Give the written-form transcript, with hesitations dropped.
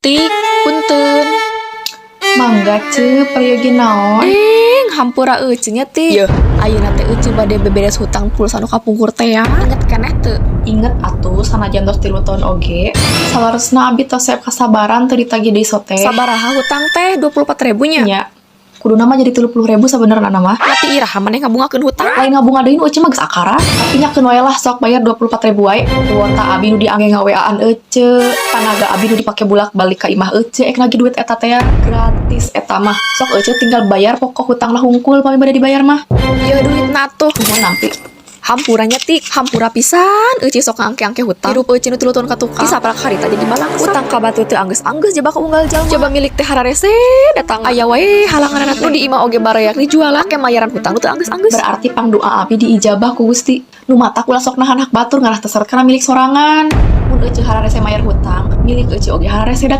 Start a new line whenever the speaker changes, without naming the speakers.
Tik, punten.
Mangga, Ce, peryogi naon?
Ding, hampura Ece nya, Tik. Yeuh, ayeuna teh Ece bade beberes hutang pulsa nu kapungkur teh ya. Inget keneh teu?
Inget atuh, sanajan tos 3 tahun oge. Saleresna abi tos siap kasabaran teu ditagih deui sote.
Sabaraha hutang teh, 24 ribu nya?
Nya. Kuduna mah jadi 30 ribu sabenerna mah.
Tapi iraha maneh ngabungakeun hutang?
Lain ngabunga deui, nu Ece mah geus akara. Tapi nyakeun wae lah, sok bayar 24 ribu wae. Kuota abi nu diangge nga-WA-an Ece, tanaga abi nu dipake bulak-balik ka imah Ece, ek nagih duit eta teh ya. Gratis eta mah. Sok Ece tinggal bayar pokok hutangna hungkul pami bade dibayar mah.
Ieu duitna tuh.
Nuhun, nampi.
Hampura nya, Tik, hampura pisan Ece sok ngangke-angke hutang. Hirup Ece nu 3 tahun ka tukang. Disaprak harita jadi balangsa. Hutang ka batur teu anggeus-anggeus, jaba ka unggal jalma. Coba milik teh hararese datang, aya wae halangan. Nu di imah oge barayak dijualan ke mayaran hutang nu teu anggeus-anggeus.
Berarti pangdoa abi diijabah ku Gusti. Nu matak ulah sok nahan hak batur, ngarah teu seret kana milik sorangan. Mun Ece hararese mayar hutang, milik Ece oge hararese datang.